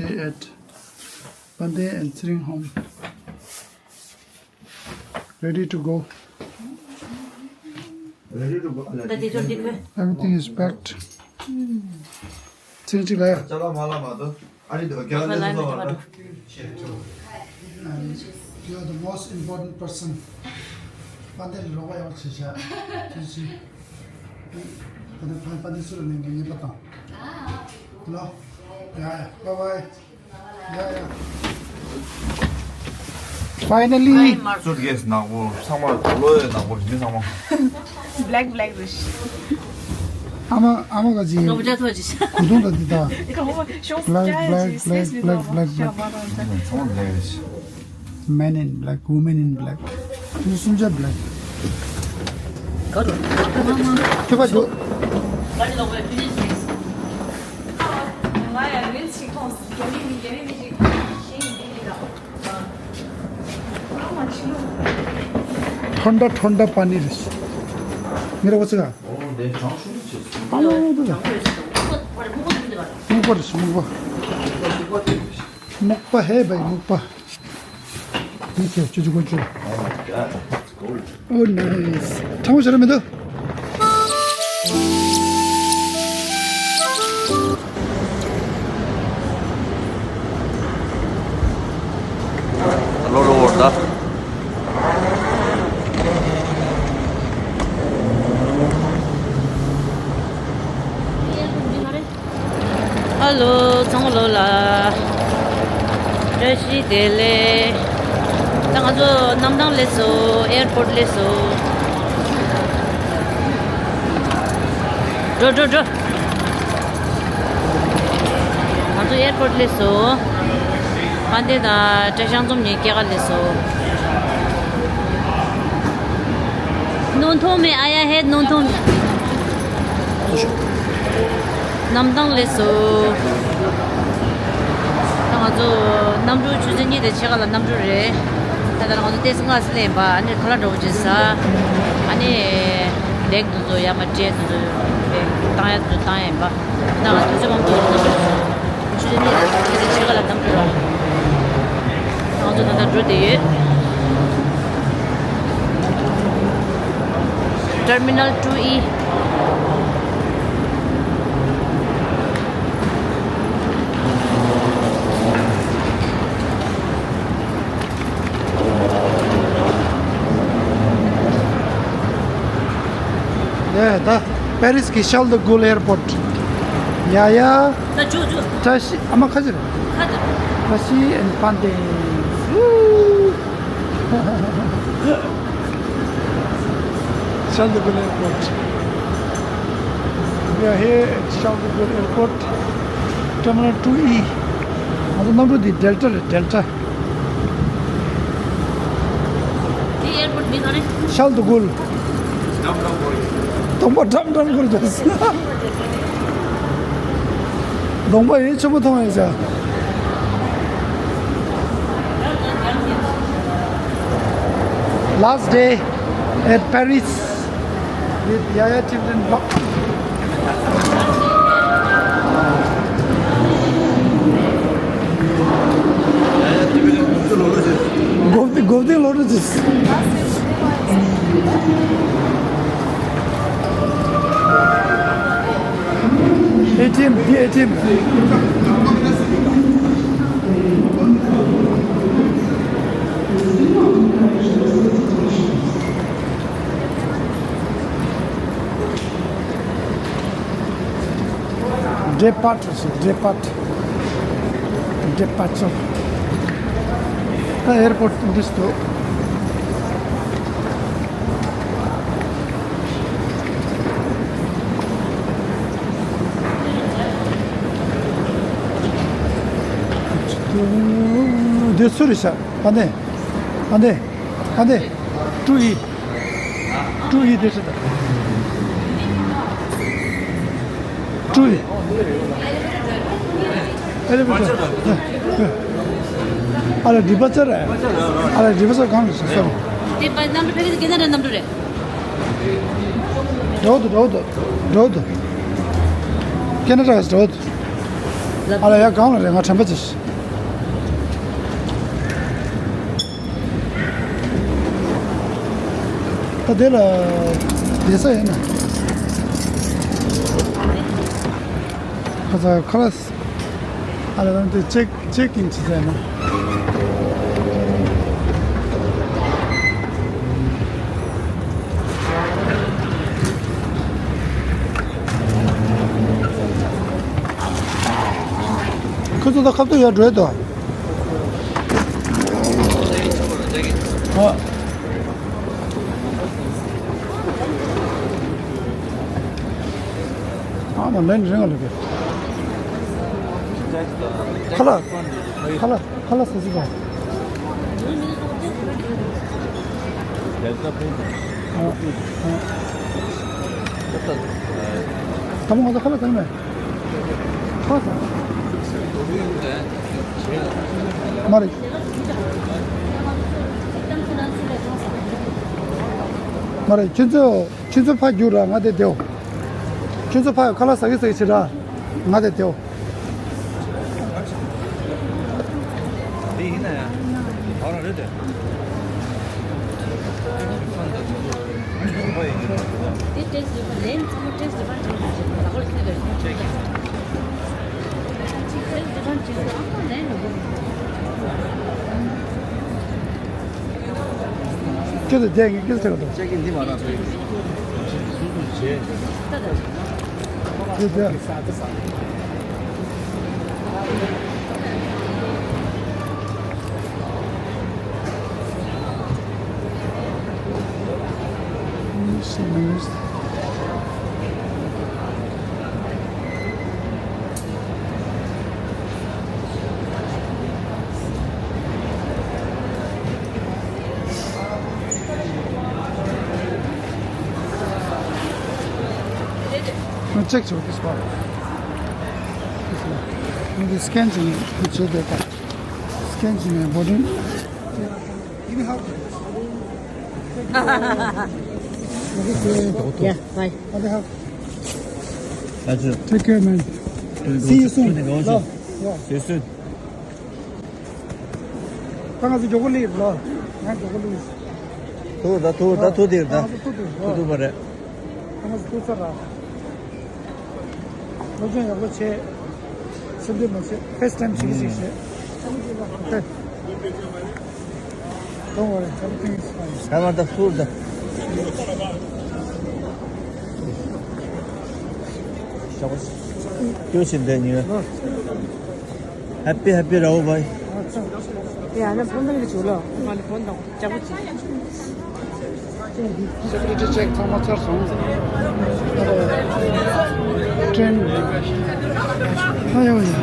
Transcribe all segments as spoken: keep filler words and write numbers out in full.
At Pande and Tsering home. Ready to go. Ready to go. Everything is packed. Tsering གཅིག་ལ་ཡ། ཅ་ལག་མ་ལ་མ་དོ། ཨ་རི་དོ་རྒྱ་ལ་ལ་མ་དོ། And you are the most important person. Pande ལ་རོགས་པ་ཡག་པོ་བྱེད་ཤག་ཅི་ཅི། ད་ནི་ཕ་ཕ་འདི་ཚོ་ལ་ནི་ངས་ཉེས་པ་དང་། ལོ། ཡ་ཡ། Bye bye. ཡ་ཡ། Finally. སུཊ་ཀེས་ནག་པོ་ཚང་མ་ལོ་ཡོད་ནག་པོ་རེད་ཚང་མ། Black black རེད། ཨ་མ་ཨ་མ་ག་ཅི། ངོ་བཅའ་ཐོག་ཅི། གོས་ཐུང་དང་འདི་དག Black black black black black black. ཚང་མ་black རེད། Men in black, women in black. ཁྱོད་སུམ་ཆ་black. ཁྱོད་པ་འདུག་ཐོན་ད་ཐོན་ད་པ་ནི་རེད། མི་ར་བ་ཚིག་ག་སྨུག་པ་རེད་སྨུག་པ། སྨུག་པ་ཧེ་བའི་སྨུག་པ། འདི་ཁྱེར་བཅུ་གཅིག་དགུ་བཅུ། Oh, nice. ཁྲ་མོ་ཤོར་མི་འདུག་ལོ་ལོ་བོར་ད། ཧ་ལོ། ཚང་མ་ལོ་ལ་བཀྲ་ཤིས་བདེ་ལེགས། ད་ང་ཚོ་གནམ་ཐང་སླེབས་སོང་། ཨེར་པོར་ཊི་སླེབས་སོང་། འགྲོ་འགྲོ་འགྲོ། ང་ཚོ་ཨེར་པོར་ཊི་སླེབས་སོང་། ཕན་བདེ་དང་བཀྲ་ཤིས་འཛོམས་གཉིས་སྐྱེལ་ག་སླེབས་སོང་། ནོར་ཐོང་མེད། ཨ་ཡ་ཧེད་ནོར་ཐོང་མེད། གནམ་ཐང་སླེབས་སོང་། ད་ང་ཚོ་གནམ་གྲུ་ཆུ་ཚོད་གཉིས་དང་ཕྱེད་ཀ་ལ་གནམ་གྲུ་རེད། ད་ལྟ་ང་ཚོ་ཏོག་ཙམ་སྔ་ཙམ་སླེབས་ཡིན་པ། ཨ་ནི་ཁ་ལག་འདྲ་པོ་ཅིག་ཟ། ཨ་ནི་ལེག་འདུག་ཚོ་ཡ་མ་སྤྲད་འདུག་ཚོ་བཏང་ཡ་འདུག་བཏང་ཡ་ཡིན་པ། ད་ང་ཚོ་ཚོད་མང་པོ་འདུག་ཆུ་ཚོད་གཉིས་དང་ཕྱེད་ཀ་ལ་གནམ་གྲུ་ར། ང་ཚོ་ད་ལྟ་འགྲོ་བསྡད་ཡོད། Terminal two E. ཡ་ད་པེ་རིས་ཀྱི་ཤརལ་ད་གོལ་ཨེར་པོར་ཊི། ཡ་ཡ། ད་འཇུ་འཇུ། བཀྲ་ཤིས་ཨ་མ་ཁ་ཅིག་ཁ་ཅིག་བཀྲ་ཤིས་ཨེན་ཕན་བདེ། ཤརལ་ད་གོལ་ཨེར་པོར་ཊི། We are here at Charles de Gaulle Airport, Terminal two E. ང་ཚོ་གནམ་གྲུ་འདི་ཌེལ་ཊ་རེད། ཌེལ་ཊ། འདི་ཨེར་པོར་ཊི་མིང་ག་རེ། ཤརལ་ད་གོལ། གདོང་པ་འགྲམ་འགྲམ་འཁོར་འདུག་གདོང་པ་ཡིན་ཆེན་པོ་མཐོང་ཡིན་ཟེར། Last day at Paris with Yaya Children Block. Govdi, Govdi Lord is this. A T M, the A T M. Depart, depart. Departure. ད་ཨེར་པོར་ཊི་འདི་སུ་འདུག་འདི་སུ་རེད་ཤག་ཨ་ནེ། ཨ་ནེ། ཨ་ནེ། ཀྲུའུ་ཡི། ཀྲུའུ་ཡི་དེ་ཤི་ད། ཀྲུའུ་ཡི། ཨེ་ལེ་བེ་ཊར། ཨ་ལ་ཌི་པ་ཅར། ཨ་ལ་ཌི་པ་ཅར་གང་རེད་སོང་། དེ་པ་གནམ་གྲུ་ཕ་གི་སི་ཀེ་ན་ཌ་གནམ་གྲུ་རེད། འགྲོ་འདུག་འགྲོ་འདུག་འགྲོ་འདུག་ཀེ་ན་ཌ་འགྲོ་འདུག་ཨ་ལ་ཡ་གང་ལ་རེད། ང་དྲན་པ་ཅིག་ད་དེ་ལ་བསྡད་ས་ཡིན་ན། ཁ་ཚ་ཁ་ལ། ཨ་ལ་ལམ་དེ་ཅེག་ཅེག་ཨིན་བྱེད་ས་ཡིན་ན། ཁོ་ཚོ་ད་ཁ་ཐུག་ཡར་འགྲོ་ཡ་འདུག་ཨ། ཨ་མ་ལན་རིང་ང་ལ་གི། ཁ་ལ། ཁ་ལ། ཁ་ལ་ཟ་ཟི་ག་ད་མོ་ང་ཚོ་ཁ་ལ་ཟ་ནི་མེད། ཁ་ལ་ཟ། མ་རེད། མ་རེད། ཁྱེད་ཚོ་ཁྱེད་ཚོ་ཕར་རྒྱུགས་ར། ང་དེ་བསྡད། ཁྱེད་ཚོ་ཕར་ཁ་ལག་ཟ་གི་ཟ་གི་བྱེད་ར། ང་དེ་བསྡད། དེ་ཡིན་ན་ཡང་ང་རང་རེད་དེ། དེ་ཏེས་ལེན་ཚང་མ་ཏེས་ལེན་ཚང་མ་ལག་པར་ཁྱེར་དགོས། ཏེས་ལེན་ཚང་མ་ལེན་དགོས། སྐྱོ་དེ་བསྡད་ངས་སྐྱོ་ཆེ་ག་འདུག་ཅེག་གི་འདི་མ་རག་པས། སུ་སུ་བྱས། ད་ད། སྐྱོ་དེ། ཅེག་བྱེད་དགོས་པ། འདི་སི་ཀེན་བྱས་ནས་བྱེད་དགོས་པ། སི་ཀེན་བྱས་ནས་བོ་ཌིང་། Yeah, bye. Take care, man. See you soon. Love. Yeah. See you soon. ད་ང་ཚོ་མགྱོགས་པོ་སླེབས་ལ། ང་མགྱོགས་པོ་སླེབས། ཐུག་ད་ཐུག་ད་ཐུག་དེ་ད། ང་ཚོ་ཐུག་ཐུག་ཐུག་ཐུག་པ་རེད། ང་ཚོ་ཐུག་ཚར་ར། སློབ་སྦྱོང་ཡག་པོ་བྱེད། སེམས་ཁྲལ་མ་བྱེད། ཕེས་ཊེམ་བྱེད་ཀྱི་ཞིག་བྱེད། ཨོ་ཁེ། Don't worry, everything is fine. ད་ང་ད་ཐུག་ད། ཞག་པོ་སྐྱོ་ཞིག་བསྡད་ཉོན། Happy, happy, Rahul bhai. ཡ་ན་ཕོན་དང་གི་བྱུག་ལོ། ང་ལ་ཕོན་དང་ལྕགས་པོ་ཅིག་སེ་ཀུ་རི་ཊི་ཅེག་ཚང་མ་ཚར་སོང་། ཀྲེན། ཨ་ཡོ་ཡོ།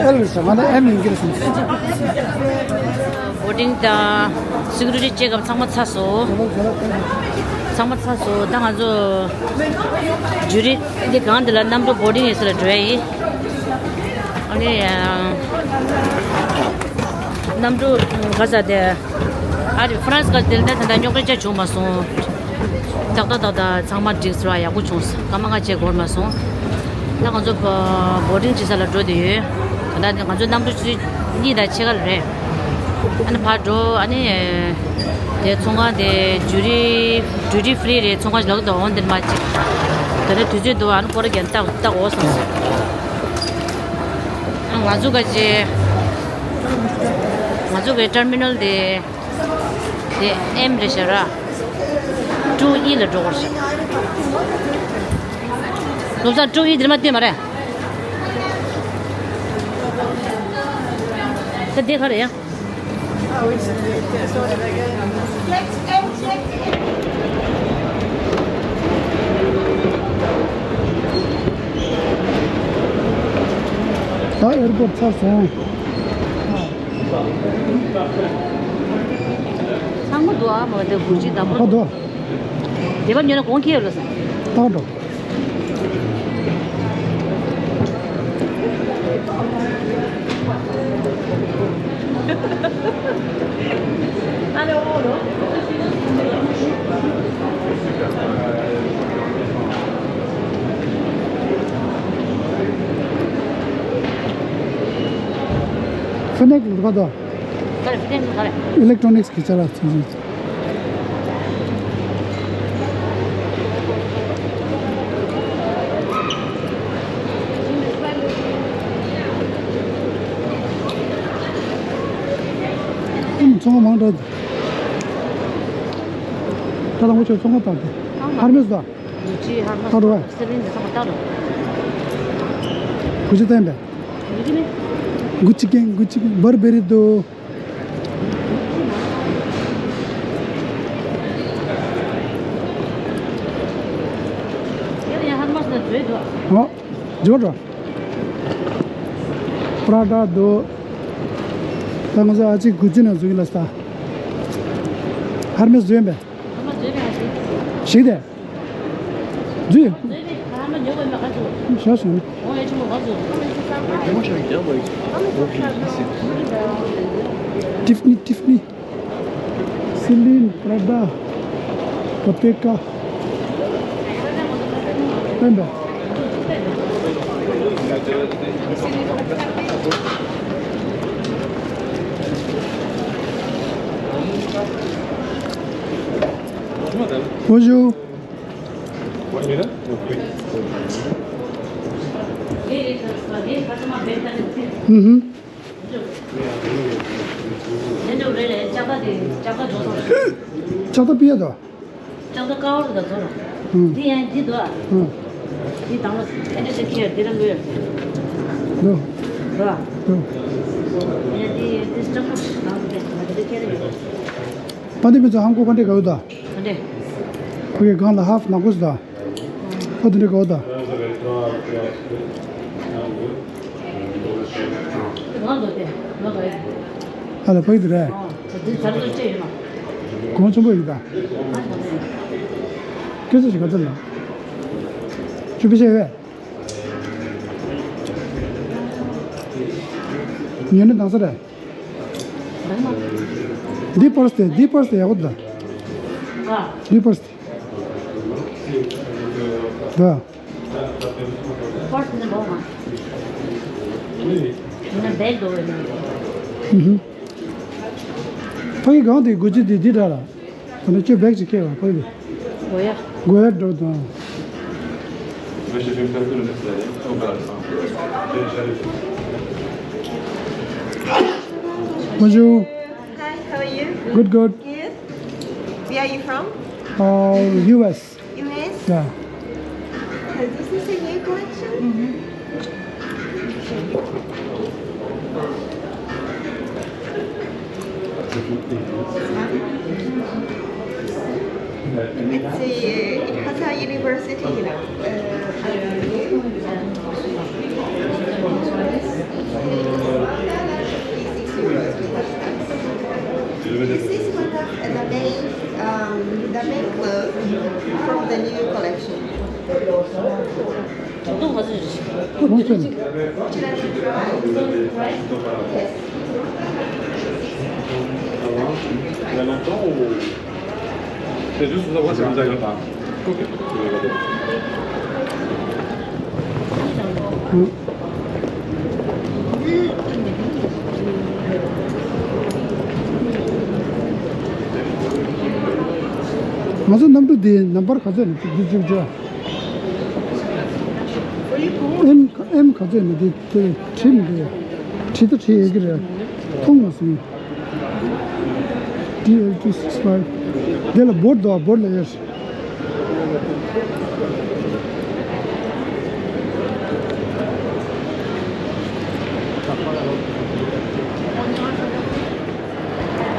ཨེལ་ལ་ཟེར་ང་ད་ཨེམ་ཡིན་གྱི་རེད་སོང་། བོ་ཌིང་དང་སེ་ཀུ་རི་ཊི་ཅེག་ཨབ་ཚང་མ་ཚར་སོང་། ཚང་མ་ཚར་སོང་། ད་ང་ཚོ་ཇུ་རི་འདི་སྒང་འདི་ལ་གནམ་གྲུ་བོ་ཌིང་ཡོད་ས་ལ་འགྲོ་ཡ་ཡིན། ཨ་ནི་གནམ་གྲུ་ག་ས་དེ་ཨ་རི་ཧྥ་རན་སི་ག་དེ་ལ་ད་ལྟ་རྙོག་དྲ་ཅང་བྱུང་མ་སོང་། ཏག་ཏག་ཏག་ཏག་ཚང་མ་འགྲིག་སོང་། ཡག་པོ་བྱུང་སོང་། སྐར་མ་ལྔ་བཅས་འགོར་མ་སོང་། ད་ང་ཚོ་བོ་ཌིང་བྱེད་ས་ལ་འགྲོ་བསྡད་ཡོད། ད་ལྟ་ང་ཚོ་གནམ་གྲུ་གཉིས་དང་ཕྱེད་ཀ་ལ་རེད། ཨ་ནི་ཕར་འགྲོ། ཨ་ནི་དེ་ཚོང་ཁང་དེ་ཇུ་རི་ཌུ་ཊི་ཕི་རི་རེད། ཚོང་ཁང་ཞིག་ལབ་ཀྱི་འདུག་འོང་དེར་མ་ཅིག་ད་ནི་དུས་ཚོད་འདུག་ཨ་ནི་སྐོར་ར་རྒྱག་ལྟ་ལྟ་འོ་སོང་སོང་། ང་ཚོ་ག་ཅེ་ང་ཚོ་གི་ཊར་མི་ནལ་དེ། དེ་ཨེམ་རེད་ཤག་ར། ཊུ་ཨི་ལ་འགྲོ་དགོས་ཤག་བློ་བཟང་ཊུ་ཨི་དེར་མ་བསྟན་མ་རེད། ད་དེ་ག་རེད་ཡ། ད་ཨེར་པོར་ཊི་ཚར་སོང་། ཚང་མ་འདུག་ཨ་མ་དེ་གུ་ཅི་དང་མ་ཨ་འདུག་དེ་བ་ཉོ་ན་གོང་ཁེ་ཡོད་ལ་ས། ཏང་འགྲོ། ཨ་ལེ་ཨོ་ལོ། ཕ་ནེག་ལ་ག་དོ། ག་རེ་ཕ་ནེག་ལ་ག་རེ། ཨི་ལེག་ཊོ་ནིག་སི་གི་ཆ་ལ་ཚིག་ཚིག་ཨུམ། ཚོང་མང་དྲགས། ད་དང་པོ་ཁྱོད་ཚོང་ཁང་བཏང་སྟེ། ཧར་མེ་སི་དང་། གུ་ཅི། ཧར་མེ་སི། ད་རུ་བ། སེ་ལིན། དེ་ཚང་མ་ད་རུ། གུ་ཅི་བསྟན་པས། གུ་ཅི་ནི། གུ་ཅི་ཀེན། གུ་ཅི་ཀེན། བར་བེ་རི་དུ། ཡ་ཡ། ཧར་མེ་སི་ནས་བཟོས་འདུག་ཨ། ཨོ། འཇོག་འགྲོ། པྲ་ཌ་འདུག་ད་ང་ཚོ་ཨ་ཅེ་གུ་ཅི་ནས་བཟོ་གི་ལ་ས། ཧར་མེ་སི་བཟོས་པས། ཧར་མེ་སི་བཟོས་པས། ཞིག་དེ། བཟོས། ཞག་སོང་། ཊིཕ་ནི། ཊིཕ་ནི། སེ་ལིན། པྲ་ཌ། པ་པེ་ཀ། སྤེན་པ། Bonjour. ཧུམ་ཧུམ། ལྕགས་རྟ་པི་ཡ་དོ། ལྕགས་རྟ་ཀ་བར་དང་ཚོ་ར། ཧུམ། འདི་ཡང་འདི་དོ། ཧུམ། འདི་དང་ལ་ཨེ་འདྲ་ཞིག་ཁྱེར་འདི་རང་གི་ཡོད། དོ། དོ། དོ། ཡང་འདི་འདི་ལྕགས་རྟ་དང་འདི་འདི་ཁྱེར་ཡོད། པ་འདི་མི་ཚོ་ཧང་ཀོ་པ་འདྲ་ག་བུ་དོ། ག་འདྲ། ཁོ་གི་སྒང་ལ་ཧཱཕ་ནག་པོ་ཞིག་དང་། ཨོ་དེ་འདྲ་གོ་དང་། ཨ་ལ་ཕ་གི་དེ་རེད། གོང་ཆེན་པོ་ཡིན་ད། སྐད་ཆ་ཞིག་ག་ཚོད་ལ། ཆུ་བི་ཤེས་བས། ཉོས་ནི་དང་ས་རེད། འདི་པར་སི་དེ། འདི་པར་སི་དེ་ཡག་པོ་འདུག་འདི་པར་སི་དེ། འདི་པར་སི་ནི་མོ་མ། ཡིན་ན་བེལ་དོ་བས་ནི། ཧུམ་ཧུམ། ཕ་གི་གང་དེ་དགོས་ཀྱི་དེ་འདི་འདྲ་ལ། ད་ནི་ཁྱོད་བེག་ཅིག་ཁྱེར་བ་ཕ་གི་དེ། དགོས་ཡ། དགོས་ཡ་འགྲོ་དང་། Bonjour. Hi, how are you? Good, good. Good. Where are you from? Uh, U S. U S? Yeah. Uh, this is a new collection? Mm-hmm. It's a, it has a university, you know. Uh, this is one of the main, um, the main clothes from the new collection. C'est juste pour savoir si vous avez le pain. Ok. ང་ཚོ་གནམ་གྲུ་འདི་ནམ་བར་ག་ཚོད་ནས་འདི་བཅུག་བཅུག་ཨེམ་ཨེམ་ག་ཚོད་ནས་འདི་དེ་བྲིས་མི་འདུག་བྲིས་ད་བྲིས་ཡོད་ཀྱི་རེད། མཐོང་མ་སོང་། D L two six five། འདི་ལ་བོར་འདུག་བོར་ལ་ཡོད།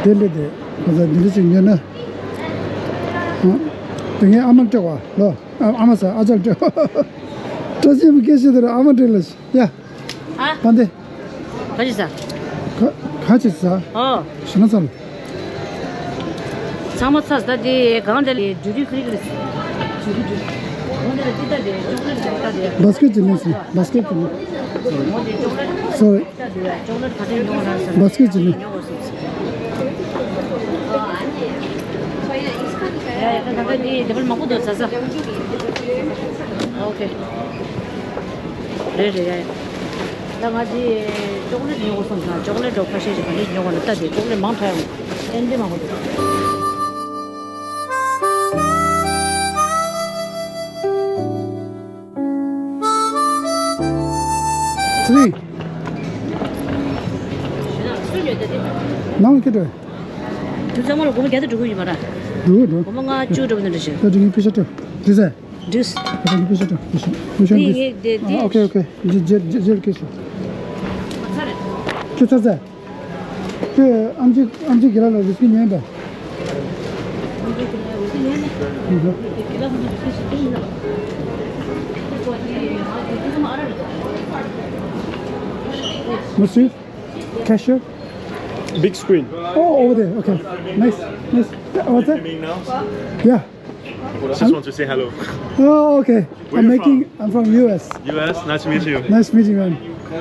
དེ་ལས་དེ་ཁོ་ཚ་འདི་འདྲ་ཅིག་ཉོས་ན། ཨ། དེ་ངའི་ཨ་མ་སྤྲད་པ་ལོ། ཨ་ཨ་མ་ས་ཨ་ཅག་སྤྲད། བཀྲ་ཤིས་སྐད་ཤེས་དེ་ར་ཨ་མ་སྤྲད་ལ་ཤི་ཡ། ཨ། པ་འདི། ག་ཅི་ཟ། ག་ག་ཅི་ཟ། ཨོ། ཞི་མ་ཚལ། ཚང་མ་ཚ་ཟ་དེ་གང་དེ་ལས་ཌུ་ཊི་ཕི་རི་ལས། ཌུ་ཊི་ཕི་རི། གང་དེ་ལས་ཏི་ཏ་དེ་ཅོག་ལེ་ཊི་ཏི་ཏ་དེ། བཱ་སི་ཀེ་ཊི་ཅི་ལེན་སི། བཱ་སི་ཀེ་ཊི་ཅི་ལེན། སོ་རི། ཏི་ཏ་དེ་ཅོག་ལེ་ཊི་ཁ་ཏེ་ཉོ་ན་ས། བཱ་སི་ཀེ་ཊི་ཅི་ལེན། ཉོ་དགོས་སོ། ཡ་ཡ། ད་ད་དེ་ཊེ་བལ་མང་པོ་འདུག་ཟ་ཟ། ཨོ་ཁེ། རེད་རེད། ཡ་ཡ། ད་ང་དེ་ཅོག་ལེ་ཊི་ཉོ་དགོས་བསམ་སོང་། ཅོག་ལེ་ཊི་འགྲོ་ཁ་ཤས་ཤིག་ག་འདྲ་ཉོ་དགོས་ན། ལྟ་དེ་ཅོག་ལེ་ཊི་མང་དྲགས་ཡོང་། ཨེ་འདི་མང་པོ་འདུག Three. ནང་ཁྱེར་འགྲོ། དུས་ཚང་མ་ལ་སྒོར་མོ་བརྒྱ་དང་དྲུག་ཡོད་མ་རེད། འགྲོ་འགྲོ། སྒོར་མོ་ལྔ་བཅུ་འགྲོ་བ་འདྲ་ཞིག་ད་དྲི་ངའི་པེ་ཤ་སྤྲོད། འདི་ཟེར། འདི་ཟེར། ད་དྲི་ངའི་པེ་ཤ་སྤྲོད། པེ་ཤ། པེ་ཤ་འདི། ངས་དེ་ཨ། ཨོ་ཁེ་ཨོ་ཁེ། འདི་རྗེས་རྗེས་རྗེས་ཁྱེར་ཤོག་ཁྱོད་ཚར་ཚར། ཁྱོད་ཨམ་ཆི་ཨམ་ཆི་གི་ལ་ལ་རིས་ཀི་ཉན་པས། Monsieur, cashier? Big screen. Oh, over there. Okay. Nice. Nice. What's that? Filming now? Yeah. Just want to say hello. Oh, okay. Where I'm you making, from? I'm from U S. U S, nice to meet you. Nice meeting, man.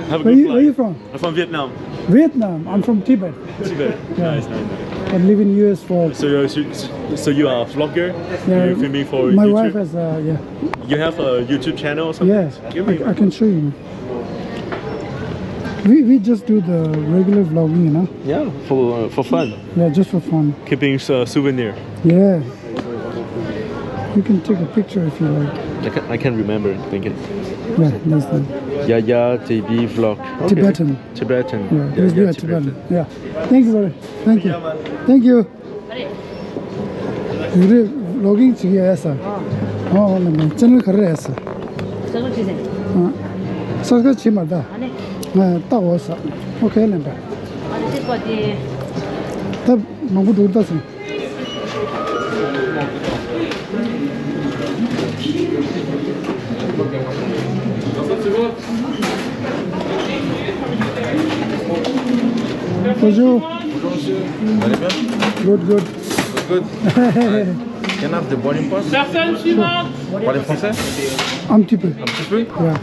Have a good flight. Where you, where you from? I'm from Vietnam. Vietnam. I'm from Tibet. Tibet. Yeah. Nice, nice, nice. I live in U S for. So you're, so, so you are a vlogger? Yeah. You're filming for YouTube? My wife has a, yeah. You have a YouTube channel or something? Yes. Give me. I, I can show you. We, we just do the regular vlogging, you know? Yeah, for, uh, for fun. Yeah, just for fun. Keeping a souvenir. Yeah. You can take a picture if you like. I can't, I can't remember. Thank you. Yeah, that's the Yaya T V vlog. Okay. Tibetan. Tibetan. Yeah, yeah, yeah, Tibetan. Tibetan. Yeah. Thank you very much. Thank you. Thank you. ཡུ་རེ་ཝི་ལོག་གིང་བྱེད་ཀྱི་ཡོད་ས། ཨོ་ཨོ་ལ་མ་ཅན་ནལ་ག་རེ་རེད་ས། ཨ། སབ་སི་ཀ་རབ་བྱེད་མ་ད། ང་ལྟ་འོ་ས། ཨོ་ཁེ་ལེན་པ། ད་མང་པོ་འགྲོ་ད་སོང་། Bonjour. Bonjour monsieur. Vous allez bien? Good, good. Good, good. Can I have the boarding pass? Personne suivante. Parlez français? Un petit peu. Un petit peu? Yeah.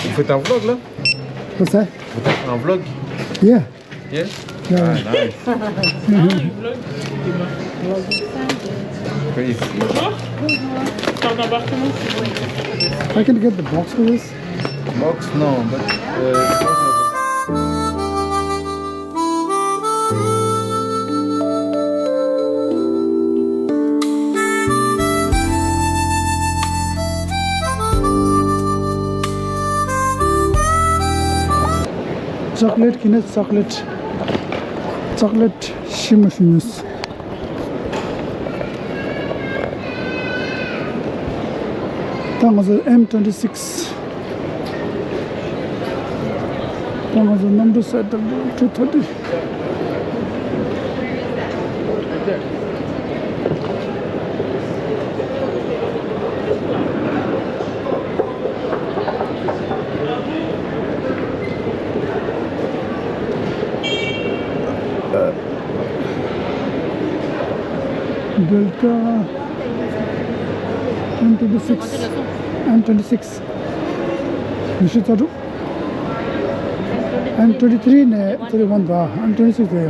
Vous faites un vlog là? What's that? Vous faites un vlog? Yeah. Yes? Yeah. Ah, nice. Please. Bonjour. C'est un appartement. I can get the box for this? Box, no, but, uh, Chocolate, Guinness chocolate. Chocolate, Shimus News. ད་ང་ཚོ་M twenty six. ད་ང་ཚོ་གནམ་གྲུ་གསར་དུ་two thirty. Delta M twenty six, M twenty six. ཉི་ཤུ་རྩ་དྲུག M twenty three ནས་thirty one ད་M twenty six དེ་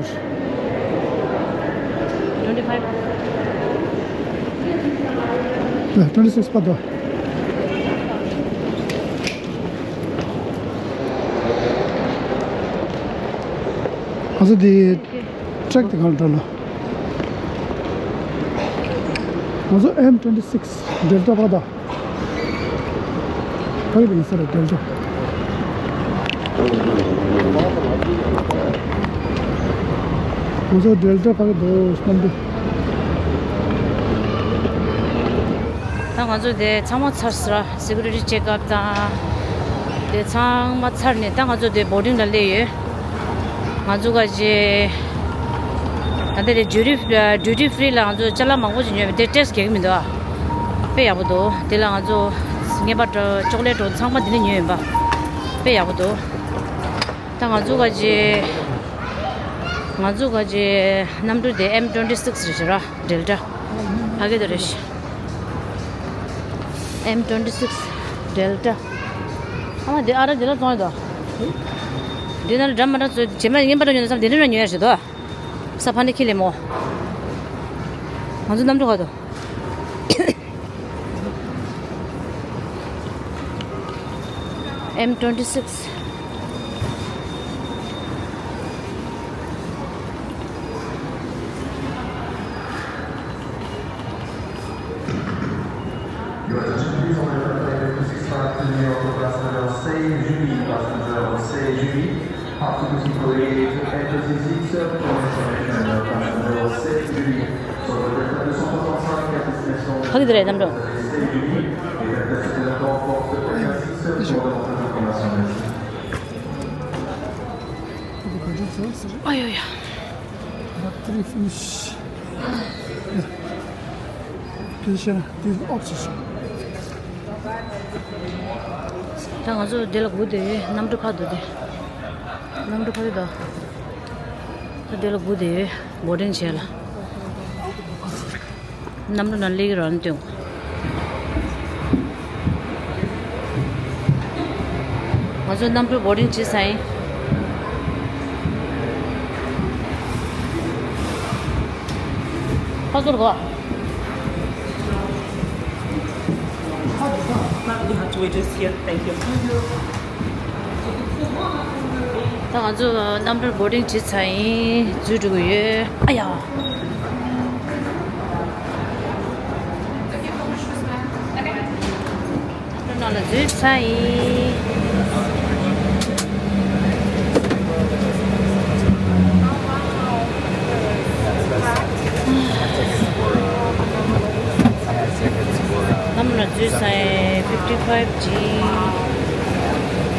ཡོད། twenty six པ་ད། ང་ཚོ་འདི་ཊེག་དེ་གང་འགྲོ་ལ། ང་ཚོ་M twenty six Delta པ་ད། ག་རེ་ཡིན་ས་རེད། Delta། ང་ཚོ་Delta ཕ་གི་འདུག་བསམ་དུས། ད་ང་ཚོ་དེ་ཚང་མ་ཚར་ས་ར། སི་ཀུ་རི་ཊི་ཅེག་ཨབ་དང་དེ་ཚང་མ་ཚར་ནས་ད་ང་ཚོ་དེ་བོར་ཌིང་ལ་སླེབས་ཡོད། ང་ཚོ་ག་ཅེ། ད་ལྟ་དེ་ཌིའུ་ཊི་ཌིའུ་ཊི་ཕི་རི་ལ་ང་ཚོ་ཅ་ལག་མང་པོ་ཞིག་ཉོས་པ་དེ་ཊེ་སི་ཊི་རྒྱག་གི་མི་འདུག་ཨ། དཔེ་ཡག་པོ་འདུག་དེ་ལ་ང་ཚོ་ངེས་པར་དུ་ཅོག་ལེ་ཊི་འདྲ་ཚང་མ་དེ་ནས་ཉོས་ཡིན་པ། དཔེ་ཡག་པོ་འདུག་ད་ང་ཚོ་ག་ཅེ། ང་ཚོ་ག་ཅེ་གནམ་གྲུ་དེ་M twenty six རེད་ཤག་ར། Delta། ཕ་གི་དེ་རེད་ཤག M twenty six Delta། ཨ་མ་དེ་ཨ་ར་དེ་ལ་བཙོང་ཡོད་དོ། དེ་ན་འདྲ་མ་འདྲ་ཚོ་རྗེས་མ་ངན་པ་འདྲ་ཉོ་ན་བསམ་དེ་འདྲ་ཉོ་ཡ་རེད་དོ། ས་ཕ་ནི་ཁི་ལེ་མོ། ང་ཚོ་གནམ་གྲུ་ག་དོ། M twenty six. Your attention, please, on the flight two six five to New York, passenger C J B, passenger C J B. ཕ་གི་དེ་རེད་རྣམ་གྲོལ། ཨ་ཡོ་ཡ། Battery finish. Position, this oxygen. ད་ང་ཚོ་འདི་ལ་སྒུག་བསྡད་ཡོད། གནམ་གྲུ་ཕར་འདུག་སྟེ། གནམ་གྲུ་ཕར་འདུག་ད་འདི་ལ་སྒུག་བསྡད་ཡོད། བོར་ཌིང་བྱས་ལ། གནམ་གྲུ་ནང་སླེབས་ཀྱི་རེད་ན་སྟོན། ང་ཚོ་གནམ་གྲུ་བོར་ཌིང་བྱས་ཚར་ཡིན། ཕར་ཚུར་གོ། You have to wait just here. Thank you. ད་ང་ཚོ་གནམ་གྲུ་བོར་ཌིང་བྱས་ཚར་ཡིན། འཛུལ་འགྲོ་གི་ཡོད། ཨ་ཡ། གནམ་གྲུ་ནང་ལ་འཛུལ་ཚར་ཡིན། གནམ་གྲུ་ནང་འཛུལ་ཚར་ཡིན། fifty five G.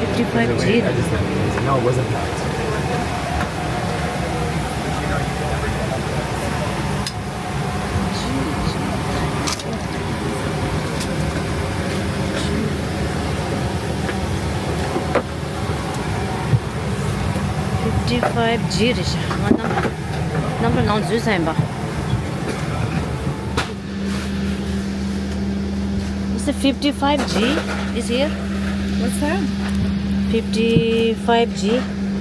Fifty five G. No, it wasn't packed. Fifty five G རེད་ཤག་ང་གནམ་གནམ་གྲུ་ནང་འཛུལ་ཚར་ཡིན་པ། Is it fifty five G is here? What's that? Fifty five G.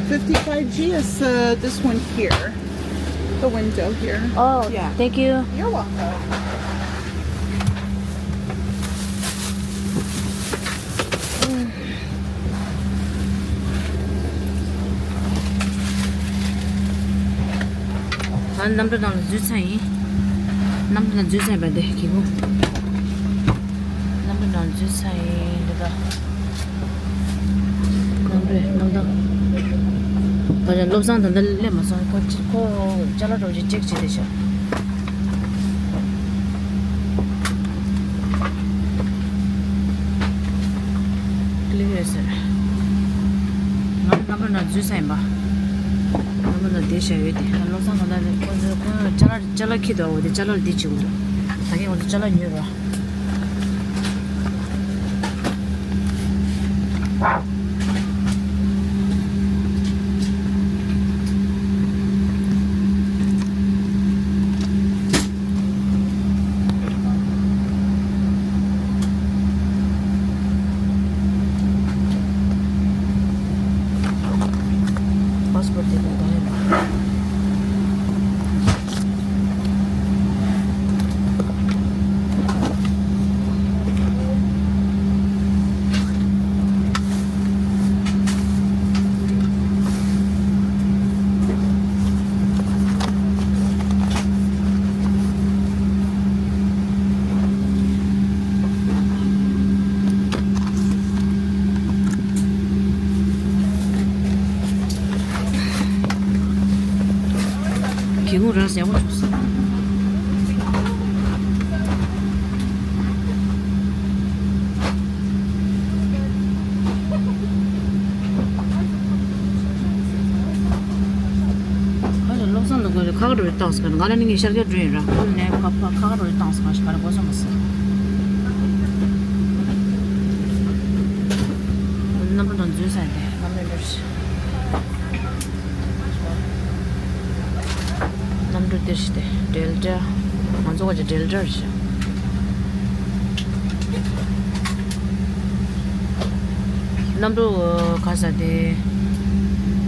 Fifty five G is uh, this one here. The window here. Oh, yeah. Thank you. You're welcome. ང་གནམ་གྲུ་ནང་ལ་འཛུལ་ཚར་ཡིན། གནམ་གྲུ་ནང་འཛུལ་ཚར་ཡིན་པ་འདི་གི་གུ། གནམ་གྲུ་ནང་འཛུལ་ཚར་ཡིན་འདི་ད། གནམ་གྲུ་གནམ་ཐང་། ད་ཆ་བློ་བཟང་ད་ལྟ་སླེབས་མ་སོང་། ཁོ་ཅི་ཁོ་ཅ་ལག་འདྲ་བོ་ཅིག་ཅེག་བྱེད་བསྡད་ཤག་ཀླིག་ཡོད་ཟེར། ང་གནམ་གྲུ་ནང་འཛུལ་ཚར་ཡིན་པ། གནམ་གྲུ་ནང་བསྡད་བཞག་ཡོད་དེ། ད་བློ་བཟང་གང་ལྟར་ཁོ་ཚོ་ཁོ་ཅ་ལག་ཅ་ལག་འཁྱེར་འདུག་འོ་དེ་ཅ་ལག་འདི་བྱེད་དགོས་འདུག་ད་གིན་ང་ཚོ་ཅ་ལག་ཉོས་ར། Passport དེ་ད་ལྟ་ཡོད་པ། སྒེའུ་ཁུང་རག་ཡག་པོ་བྱུང་སོང་། ཁ་ཆེ་བློ་བཟང་ལ་དགོས་རེད། ཁ་ཁ་འགྲོ་རེད་བཏང་སོང་། ང་ལ་ནི་ངས་ཤར་རྒྱག་འགྲོ་ཡིན་ར། ཁོ་ནས་ཁ་ཁ་ཁ་ཁ་འགྲོ་རེད་བཏང་སོང་། ང་ཞིག་ག་རེ་དགོས་སོང་མ་སོང་། གནམ་གྲུ་ནང་འཛུལ་ས་ཡིན་ཏེ། གནམ་གྲུ་འདིར་ཞིག་གནམ་གྲུ་འདིར་ཞིག་སྟེ། ཌེལ་ཊ། ང་ཚོ་ག་ཅིག་ཌེལ་ཊ་རེད་ཤག་གནམ་གྲུ་ག་ས་དེ།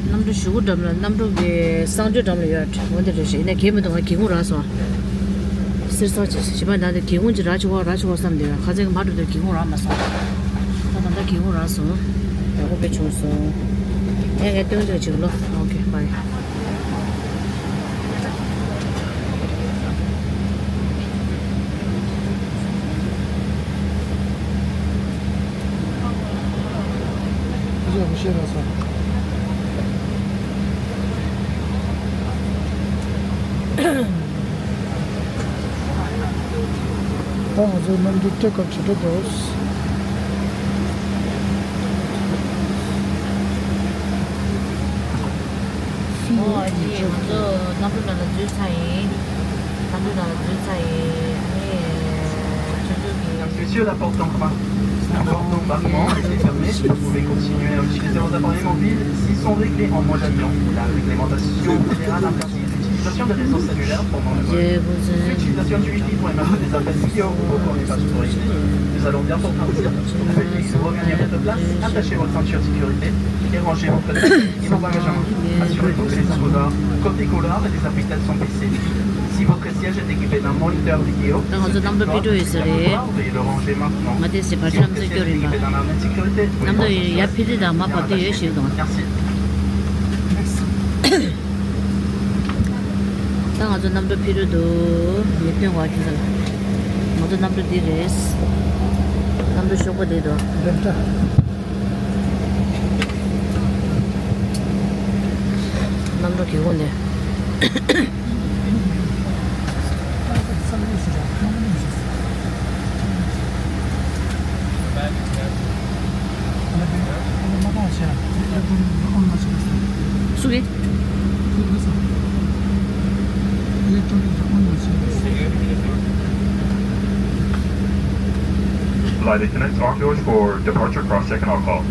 གནམ་གྲུ་གཞུག་གུ་འགྲམ་ལ། གནམ་གྲུ་གི་གསང་སྤྱོད་འགྲམ་ལ་ཡོད། འོ་འདི་རེད་ཤག་ཡིན་ན་གས་མི་འདུག་ང་སྒེའུ་ཁུང་རག་སོང་། གསེར་སྲང་ཅིག་ཞིབ་པ་ན་དེ་སྒེའུ་ཁུང་ཅིག་རག་ཆོག་ག་རག་ཆོག་ག་བསམ་བསྡད་ཡོད། ཁ་སང་གི་མ་འགྲོ་དུས་སྒེའུ་ཁུང་རག་མ་སོང་། ད་ད་ལྟ་སྒེའུ་ཁུང་རག་སོང་། ཡག་པོ་དཔེ་བྱུང་སོང་། ངས་ངས་སྟོན་དུས་ཅིག་ལོ། ཨོ་ཁེ་བྷའི། ད་ང་ཚོའི་གནམ་གྲུ་ཊེག་ཨོཕ་བྱེད་འགྲོ་འདུག་ཨོ་ཨ་ཅེ། ང་ཚོ་གནམ་གྲུ་ནང་ལ་འཛུལ་ཚར་ཡིན། གནམ་གྲུ་ནང་ལ་འཛུལ་ཚར་ཡིན། ཨ་ནི་ཆུ་ཚོད་ཀྱི། Mesdames, Messieurs, la porte d'embarquement est fermée. Vous pouvez continuer à utiliser vos appareils mobiles s'ils sont réglés en mode avion. La réglementation générale interdit l'utilisation de réseaux cellulaires pendant le vol. L'utilisation du Wi-Fi pour émettre des appels vidéo ou encore les passeports. Nous allons bientôt partir. Veuillez revenir à votre place, attachez votre ceinture de sécurité et rangez votre téléphone et vos bagages à main. Assurez-vous que les accessoires côté couleur et les appuis-têtes sont baissés. Si votre siège est équipé d'un moniteur vidéo, ད་ང་ཚོ་གནམ་གྲུ་ཕི་འགྲོ་ཡོད་ས་རེད། veuillez le ranger maintenant. ང་དེ་སི་བར་ཆ་གནམ་ས་སྐྱོ་རིམ་པ། གནམ་གྲུ་ཡར་ཕི་རི་དང་མར་བབས་དུས་ཡོད་ཞིག་དང་། Merci. ད་ང་ཚོ་གནམ་གྲུ་ཕི་རུ་འདུག་ངས་སྟོན་བ་ཁྱེད་ཚོ་ལ། ང་ཚོ་གནམ་གྲུ་འདི་རེད། གནམ་གྲུ་ཤོག་པ་འདི་འདུག་གནམ་གྲུ་གི་འོག་ནས། སུ་གིས། Flight attendants, armed doors for departure, cross-check and all call.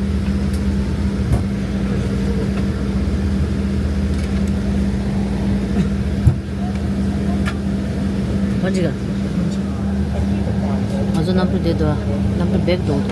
གང་ཅི་ག་ང་ཚོ་གནམ་གྲུ་དེ་དུ་གནམ་གྲུ་བེག་འགྲོ་འདུག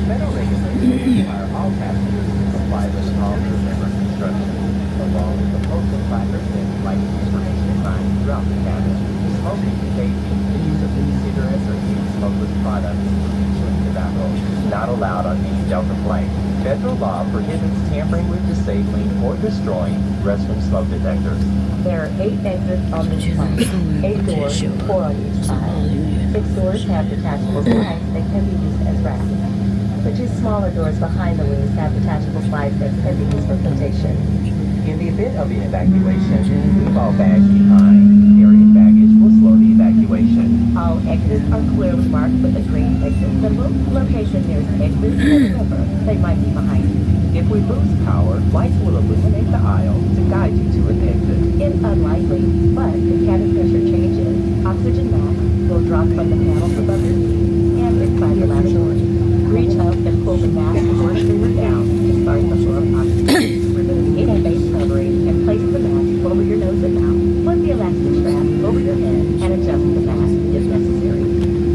Federal regulations require all passengers to comply with all room member instructions, along with the postal placard that lights information signs throughout the cabin. Smoking, vaping, the use of e-cigarettes or any smokeless products, including chewing tobacco, is not allowed on any Delta flight. Federal law prohibits tampering with, disabling, or destroying restroom smoke detectors. There are eight exits on this flight, eight doors, four on each side. Six doors have detachable slides that can be used as racks. The two smaller doors behind the wings have detachable slides that can be used for flotation. In the event of an evacuation, leave all bags behind. Carrying baggage will slow the evacuation. All exits are clearly marked with a green exit symbol. Location nearest exit and number. They might be behind you. If we lose power, lights will illuminate the aisle to guide you to an exit. It's unlikely, but if cabin pressure changes, oxygen mask will drop from the panels above your seat and inside the lavatory. Reach up and pull the mask portion down to start the flow of oxygen. Remove any face covering and place the mask over your nose and mouth. Put the elastic strap over your head and adjust the mask if necessary.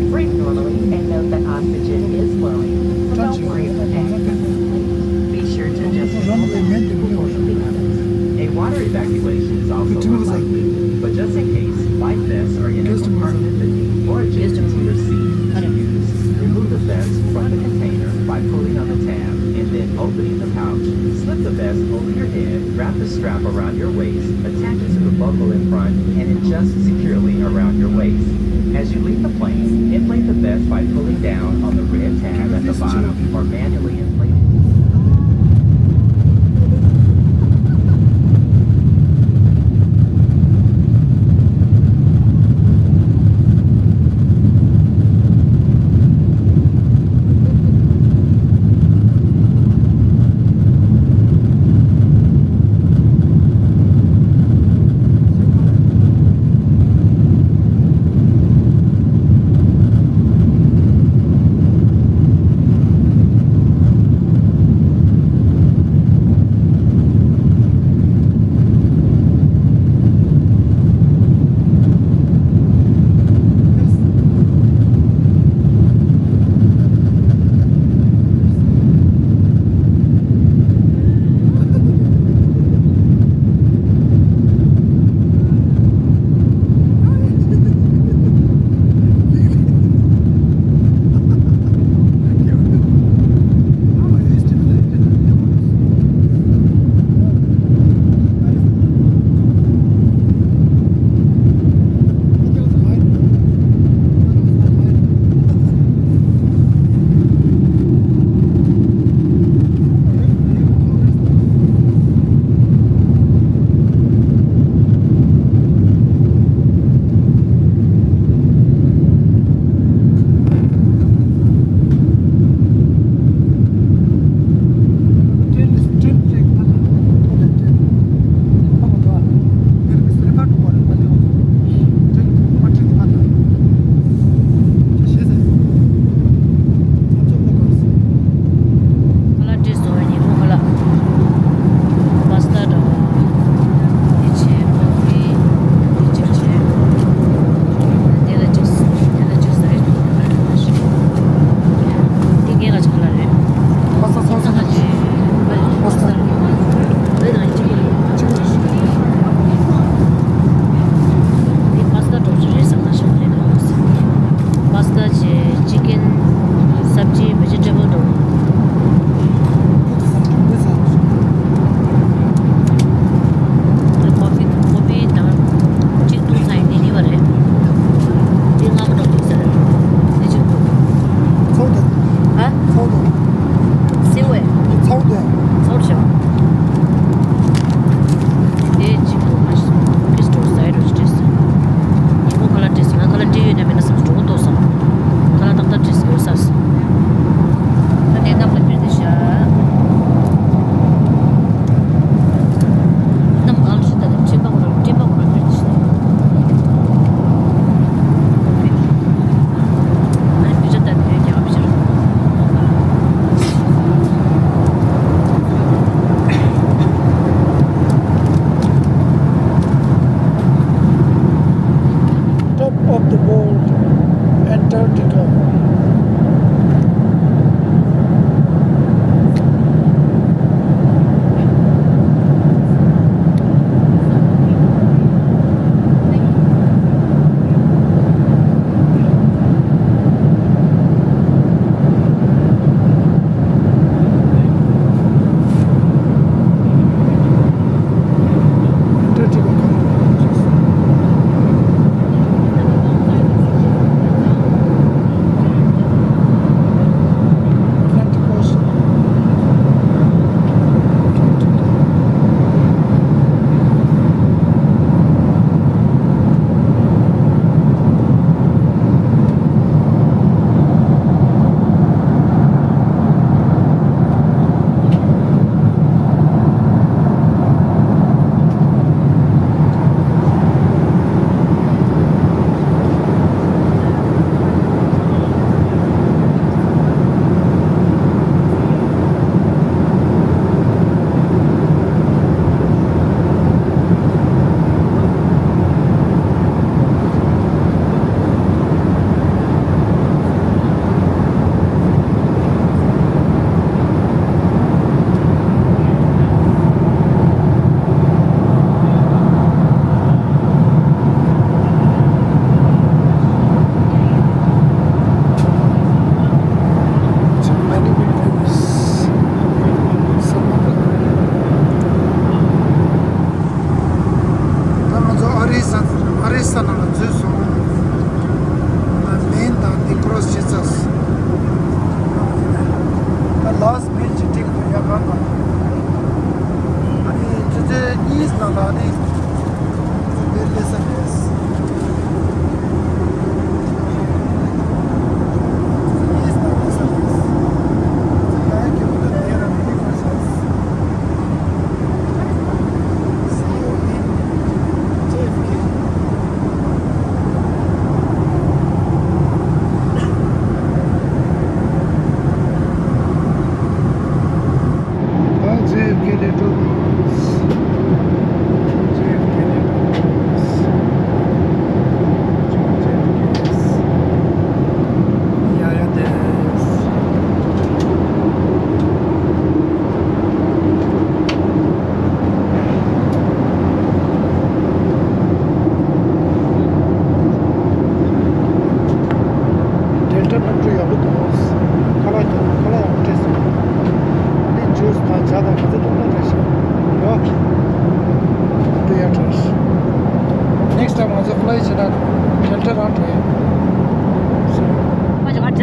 Breathe normally and note that oxygen is flowing, so don't worry if the mask is leaking. Be sure to adjust the mask before moving others. A water evacuation is also unlikely, but just in case, life vests are in a compartment beneath or adjacent to your seat. To use, remove the vest from the container by pulling on the tab and then opening the pouch. Slip the vest over your head, wrap the strap around your waist, attach it to the buckle in front, and adjust securely around your waist. As you leave the plane, inflate the vest by pulling down on the red tab at the bottom or manually inflate it.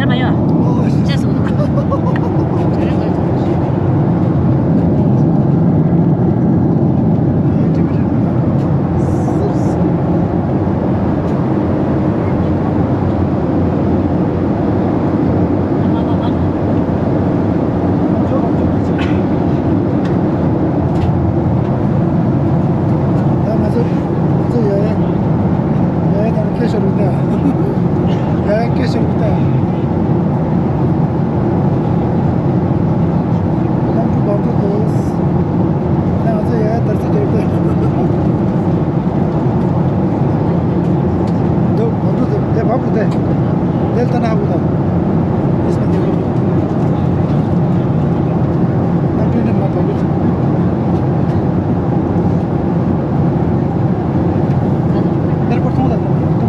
ཨ་ཡོ། ཅེས་སོ། ད་ང་ཚོ་ང་ཚོ་ཡ་ཡ་ཡ་ཡ་དང་ཁྱེད་ཤོར་རུ་ད། ཡ་ཡ་ཁྱེད་ཤོར་རུ་ད། ཁོང་ཁྲོ་བར་དུ་འདུག་ད་ང་ཚོ་ཡ་ཡ་དར་རྩེ་རྒྱབ་ད། འདུག་བར་དུ་འདུག་དེ་བབ་རུ་དེ། དེ་ལྟ་ན་ཧ་གོ་ད། ཨིས་མ་དེ་གོ། ད་དུས་ནས་མ་བབ་རུ། ཨེར་པོར་ཐོང་ད་ཐོང་པོ།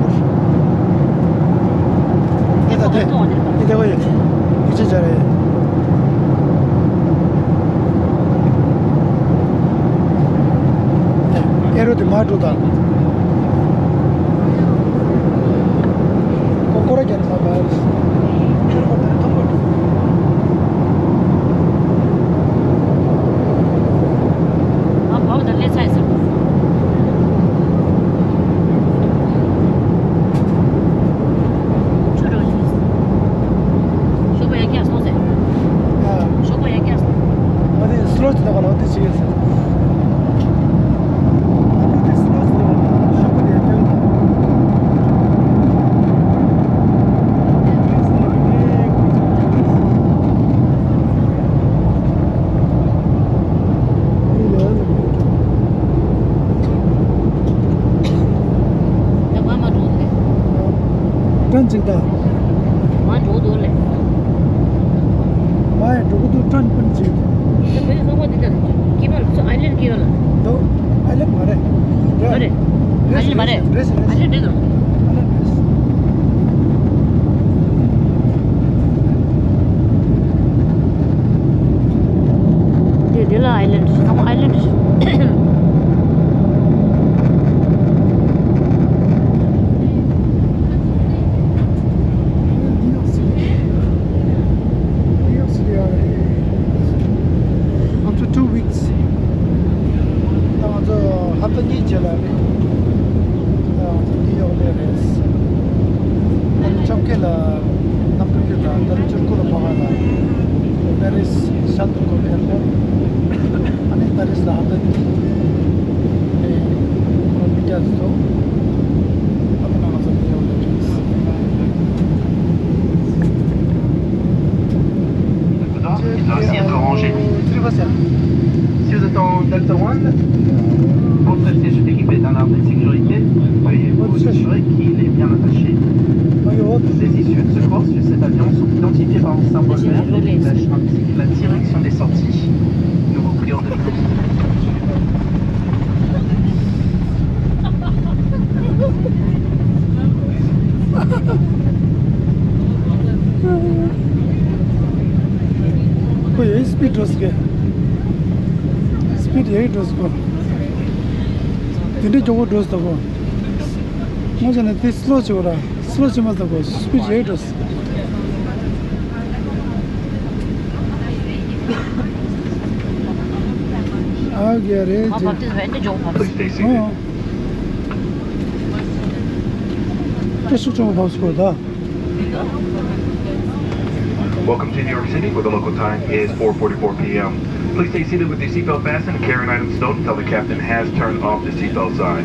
དེ་ད་དེ། དེ་དེ་གོ་ཡོད། ཡིག་ཆ་སྦྱར་རེད། ཨེ་རོ་དེ་མ་འགྲོ་དང་། ཀོ་ཀོ་ར་རྒྱ་ནི་མ་བར། ཁྱོད་པར་དེ་ཐོང་པོ་འགྲོ། ཨ་བའོ་ད་ལེ་ཚ་ཡི་ཟེར། ཆུ་རོ་ཡིན། ཞོགས་པ་ཡར་རྒྱག་སོང་ཟེར། ཨ། ཞོགས་པ་ཡར་རྒྱག་སོང་། ཨ་དེ་སི་ལོ་ཅི་ད་ག་ལ་དེ་ཅི་ཡིན་ཟེར། ཨ་དེ་སི་ལོ་ཅི་ད་ག་ལ་ཞོགས་པ་ཡར་རྒྱག་ད། ཡ་མ་མ་འགྲོ་འདུག་ཀྲན་ཅིག་ད། མ་འགྲོ་འདུག་ལེ། མ་ཡ་འགྲོ་གི་འདུག་ཀྲན་ཀུན་ཅིག་དེ་བོད་སོག་པོ་འདི་ད་ཀི་པར་སོ་ཨའི་ལན་ཀི་པར་ལ། འདུག་ཨའི་ལན་མ་རེད། མ་རེད། ཨའི་ལན་མ་རེད། ཨའི་ལན་རེད་འདུག་ཨའི་ལན་རེད། དེ་དེ་ལ་ཨའི་ལན་རེད། ཚང་མ་ཨའི་ལན་རེད། After two weeks. ད་ང་ཚོ་ཧབ་ཏ་གཉིས་རྗེས་ལ་རེད། ད་ང་ཚོ་ནིའུ་ཡོག་སླེབས་རེད། ད་རེས་བཅོ་བརྒྱད་ལ་གནམ་གྲུ་ཁྱེར་དང་ད་རེས་ཆུ་ཁུལ་ལ་ཕོ་ཁ་ལ་པེ་རིས་ཤར་ཏུར་ཀོ་ཨེར་པོར་ཊི། ཨ་ནི་པེ་རིས་ལ་ཧབ་ཏ་གཉིས། ཨེ། ཁོ་མི་སྐྱ་ཚོ། ཨ་ད་ང་ཚོ་ནིའུ་ཡོག་སླེབས་རེད། Doit aussi être rangé. Si vous êtes en Delta One, votre siège est équipé d'un arnais de sécurité. Veuillez vous assurer qu'il est bien attaché. Les issues de secours sur cet avion sont identifiées par un symbole vert qui flash indique la direction des sorties. Nous vous prions de bien ཁོ་ཡའི་སི་པིཌ་འགྲོ་སི་ཀེ། སི་པིཌ་ཡའི་འགྲོ་སི་ཀོ། དེ་འདྲའི་མགྱོགས་པོ་འགྲོ་སི་ད་ཀོ། ང་ཚོ་ནི་དེ་སི་ལོ་བྱེད་པ་ར། སི་ལོ་བྱེད་མ་ད་ཀོ། སི་པིཌ་ཡའི་འགྲོ་སི། ཨ་ག་རེད་ཅེ། ཨོ། ད་ཤུགས་ཆེན་པོ་བབས་སོང་ད། Welcome to New York City, where the local time is four forty-four p m. Please stay seated with your seatbelt fastened and carry-on items stowed until the captain has turned off the seatbelt sign.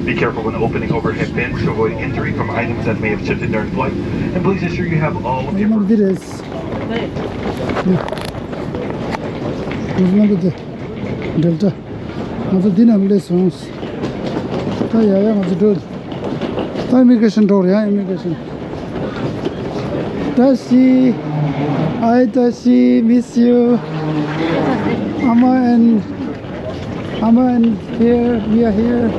Be careful when opening overhead bins to avoid injury from items that may have shifted during flight, and please ensure you have all of your འདི་རེད། འདི་འདི་འདི། ཌེལ་ཊ། ང་ཚོ་འདི་ནང་སླེབས་སོང་། ད་ཡ་ཡ་ང་ཚོ་འགྲོ། ད་ཨི་མི་གྷི་རེ་ཤན་འགྲོ་རེད་ཡ། ཨི་མི་གྷི་རེ་ཤན། Tashi. Hi, Tashi. Miss you. Ama and, Ama and here. We are here.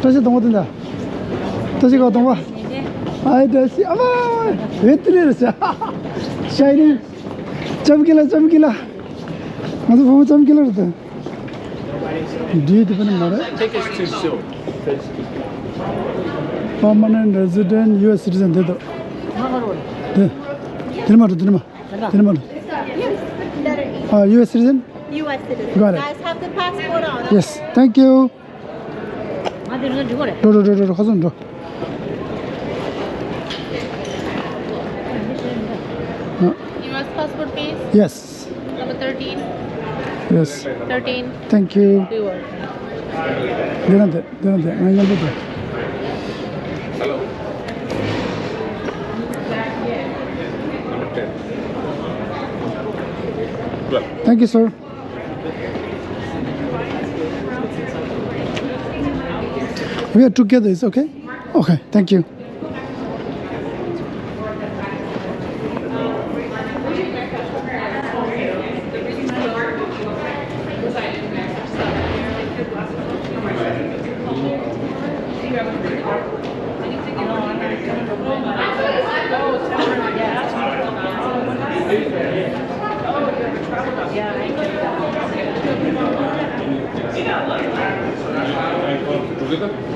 བཀྲ་ཤིས་སྡོང་པོ་དེ་འདྲ། བཀྲ་ཤིས་ཁ་སྡོང་པོ། ཨའི་བཀྲ་ཤིས་ཨ་མ། བེ་ཏི་རེ་རེ་ཤ། ཤ་ཡི་ནི། ཅམ་ཀི་ལ་ཅམ་ཀི་ལ། ང་ཚོ་བུ་མོ་ཅམ་ཀི་ལ་རེད་དེ། འདྲིས་དེ་པ་ནི་མ་རེད། Tickets to show. Permanent resident U S citizen དེ་དོ། དེ། དེ་ནི་མ་རེད་དེ་ནི་མ། དེ་ནི་མ་རེད། ཨ། U S citizen? U S citizen. Got it. Guys have the passport on. Yes. Thank you. འགྲོ་འགྲོ་འགྲོ་འགྲོ། ཁ་སང་འགྲོ། ཨ། U S passport, please. Yes. Number thirteen. Yes. Thirteen. Thank you. You're welcome. འདི་ན་འདི། འདི་ན་འདི། ང་མཉམ་པོ་འགྲོ། Thank you, sir. We are together, it's okay? Okay, thank you.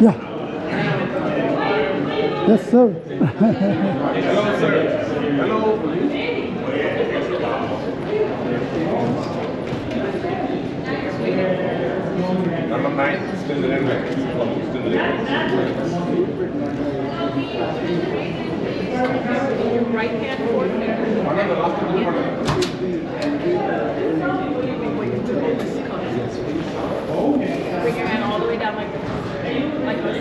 Yeah. Yes, sir. Hello, sir. Hello. Number nine, still the red light. Still the red light. Right hand forefinger. One of the last two. Bring your hand all the way down like this. Like this.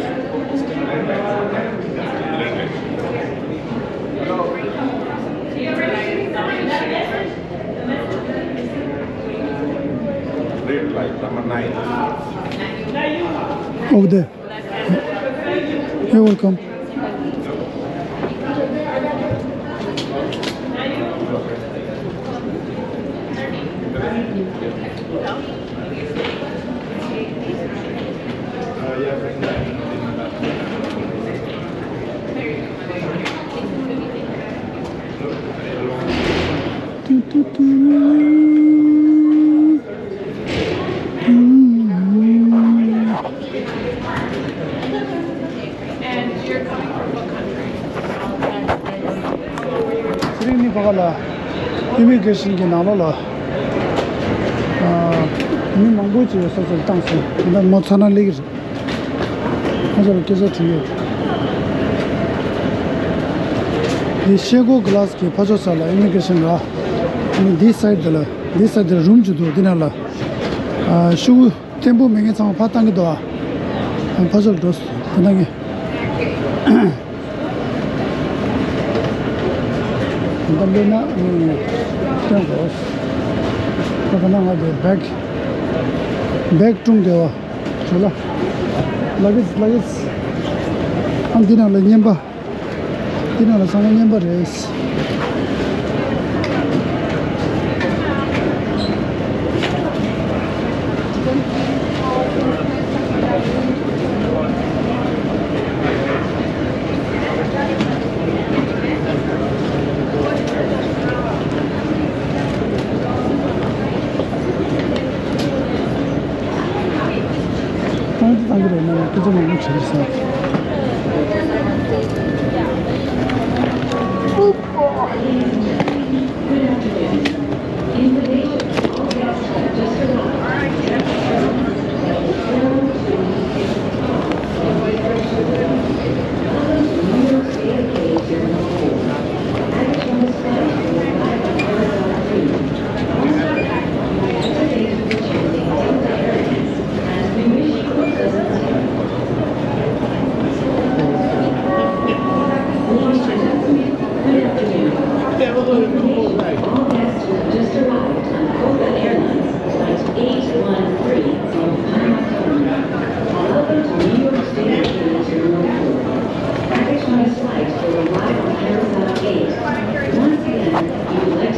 Red light, number nine. Over there. You're welcome. And you're coming from what country? ཚེ་རིང་ནི་ཕ་ག་ལ། ཨི་མི་གྷི་རེ་ཤན་གྱི་ནང་ལོགས་ལ། ཨ། མི་མང་པོ་ཅིག་སོ་སོར་བཏང་སོང་། ད་མོ་ཚ་ན་སླེབས་ཀྱི་རེད། ཁོ་ཚོ་ལ་སྐད་ཆ་དྲིས་ཡོད། འདི་ཤེལ་སྒོ་གྷི་ལཱ་སི་གི་ཕར་ཕྱོགས་ས་ལ་ཨི་མི་གྷི་རེ་ཤན་ར། ཨ་ནི་འདི་སའིཌ་དེ་ལ། འདི་སའིཌ་དེ་ལ་རུམ་ཅིག་འདུག་འདི་ནང་ལ། ཨ། ཤོག་བུ་བརྟན་པོ་མེད་མཁན་ཚང་མ་ཕར་བཏང་གི་འདུག་ཨ། ཕར་ཕྱོགས་ལ་འགྲོ་སོང་། དེ་ནང་གི། ད་ལོས་ན་སྟོན་དགོས། ད་ད་ན་ང་དེ་བེག་བེག་ཀྲུང་དེ་བ་བྱོས་ལ། ལག་གིས་ལག་གིས། ཨ། འདི་ནང་ལ་རྔན་པ། འདི་ནང་ལ་ཚང་མ་རྔན་པ་རེད། ཏང་ཏི་ཏང་གི་རེད་ན་སྐད་ཆ་མང་པོ་བྱེད་ཀྱི་སོང་།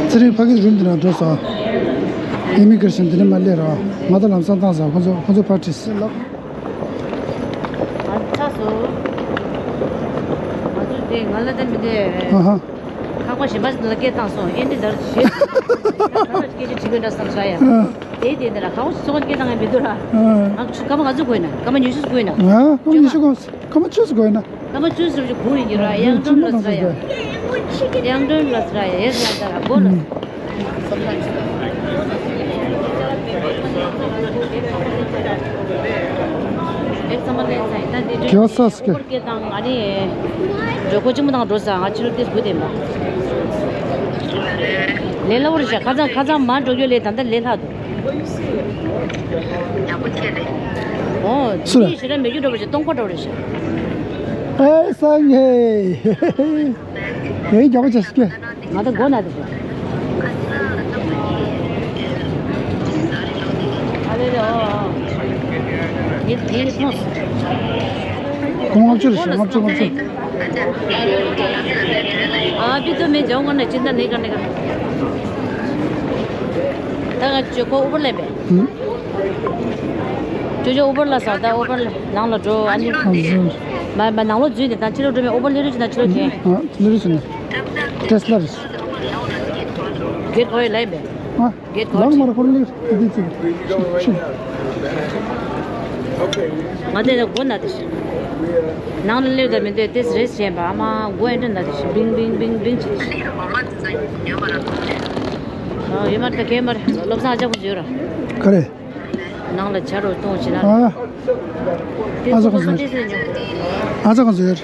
ཚེ་རིང་ཕ་གིར་རུམ་འདི་ན་འགྲོ་ས། ཨི་མི་གྷི་རེ་ཤན་འདི་ནས་མར་སླེབས་ར། ང་ད་ལམ་སང་བཏང་ས། ཁོ་ཚོ་ཁོ་ཚོ་པར་ཊི་སི། ང་ཚོ་དེ་ང་ལ་ད་མི་དེ། ཨ་ཧ། ཁང་པ་གཞན་པ་ཞིག་ལ་སྐད་བཏང་སོང་། ཨེ་འདྲི་ལྟར་བྱེད། ཁ་ལ་སྐད་ཆ་དྲི་དགོས་འདྲ་བསམ་ཤག་ཡ། ཨ། དེ་དེ་འདི་ལ་ཁང་པ་ཚོ་སྐད་བཏང་ཡ་མི་འདུག་ར། ཨ། ང་ཚོ་སྐར་མ་ག་ཚོད་དགོས་ན། སྐར་མ་ཉི་ཤུ་དགོས་ན། ཨ། སྐར་མ་ཉི་ཤུ་དགོས། སྐར་མ་བཅུ་ཙམ་དགོས་ན། སྐར་མ་བཅུ་ཙམ་ཞིག་སྒུག་ཡིན་གྱི་ར། དབྱངས་སྒྲོན་ལ་ཟེར་ཡ། དབྱངས་སྒྲོན་ལ་ཟེར་ཡ། ཡས་ཡ་ད་ར་སྒོ་ལ། ཨུམ། གེ་ས་སི་ཀེ། ཁོ་ཅི་མོ་དང་འགྲོ་ས། ང་ཕྱི་ལོགས་ཏིས་བུ་དེ་མ། ལས་སླ་བོ་རེད་ཤག་ཁ་སང་ཁ་སང་མ་འགྲོ་རྒྱུ་ལས་ད་ལྟ་ལས་སླ་འདུག་ཨོ། སུ་རེད། དེ་ཞེ་དྲག་མེད་རྒྱུ་འདྲ་པོ་ཞིག་སྟོང་པ་འདྲ་པོ་རེད་ཤག་ཨེ་སང་ཧེ། ཡེ་རྒྱག་པ་ཆ་ཤི་ཀེ། ང་ད་མགོ་ན་དེ་ཤག་ཨ་ལེ་ལེ་ཨོ་ཨོ། ངས་ངས་མཐོང་སོང་། ཁོང་ལྔ་བཅུ་རེད་ཤག་ལྔ་བཅུ་ལྔ་བཅུ། ཨ་པི་ཏོ་མེ་ཇོང་གོ་ན་ཅི་འདྲ་ནི་ག་ནི་ག་ད་ང་ཅོ་ཁོ་ཨུ་བར་ལེན་པས། ཨུམ། ཅོ་ཅོ་ཨུ་བར་ལ་ས་ད་ཨུ་བར་ལ་ནང་ལ་འགྲོ། ཨ་ནི། ཨ་ཟུ། མ་མ་ནང་ལོགས་འཛུལ་ནས་ད་ཕྱི་ལོགས་འགྲོ་མེད། ཨུ་བར་ལེ་རུ་ཅི་ན་ཕྱི་ལོགས་ཁྱེད། ཨ་ལེ་རུ་ཅི་ན། ཊེ་སི་ལ་རེད། གེ་ཊི་ཁོ་ཡི་ལེན་པས། ཨ། གེ་ཊི་ཁོ་ལག་མར་ཁོར་ལེ་ཨ་དེ་ཅི། ང་དེ་ལ་མགོ་ན་དེ་ཤག་ནང་ལ་སླེབས་ད་མི་འདོད་དེ་རེས་བྱས་པ། ཨ་མ་མགོ་ཨེ་འདྲ་ན་དེ་ཤག་བིང་བིང་བིང་བིང་བྱེད་དེ་ཤག་ཨ་ཡོད་མ་རེད། ད་གས་མ་རེད། བློ་བཟང་ཨ་ཅག་པོ་ཡོད་ར། ག་རེ། ནང་ལ་བྱ་རོག་གཏོང་བྱེད་ན། ཨ། དེ་ཨ་ཅག་པོ་ཡོད། ཨ་ཅག་པོ་ཡོད།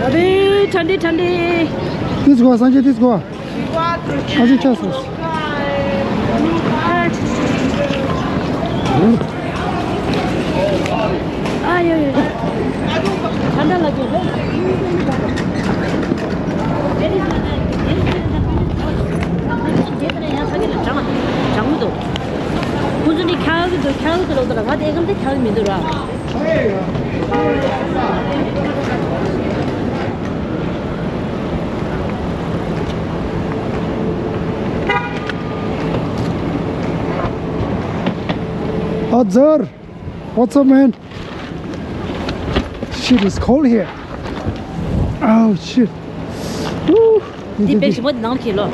ཨ་ཏི་ཁྲ་འདི་ཁྲ་འདི། ཏིས་གོ་སངས་རྒྱས་ཏིས་གོ། ཨ་ཅེ་ཆ་སོ། ཨ་ཡོ་ཡོ། ད་ལྟ་ལ་ཅོ། གྲང་མོ་འདུག་ཁོ་ཚོ་ནི་འཁྱག་གི་འདུག་འཁྱག་གི་འདུག་ལབ་འདུག་ར། ང་དེ་ཨེ་ཀམ་དེ་འཁྱག་གི་མི་འདུག་ར། ཨ་ཛར། What's up, man? Shit is cold here. Oh, shit. Woo. འདི་བེག་ཞིམ་པོ་འདི་ནང་ཁྱེར་ལོ།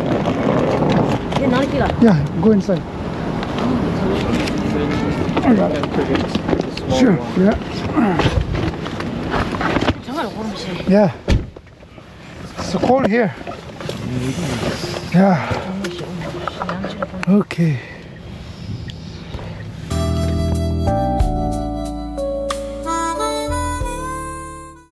འདི་ནང་ཁྱེར་ལ། Yeah, go inside. I got it. Sure, yeah. གྲང་ངར་གོར་མི་ཤེས། Yeah. It's cold here. Yeah. Okay.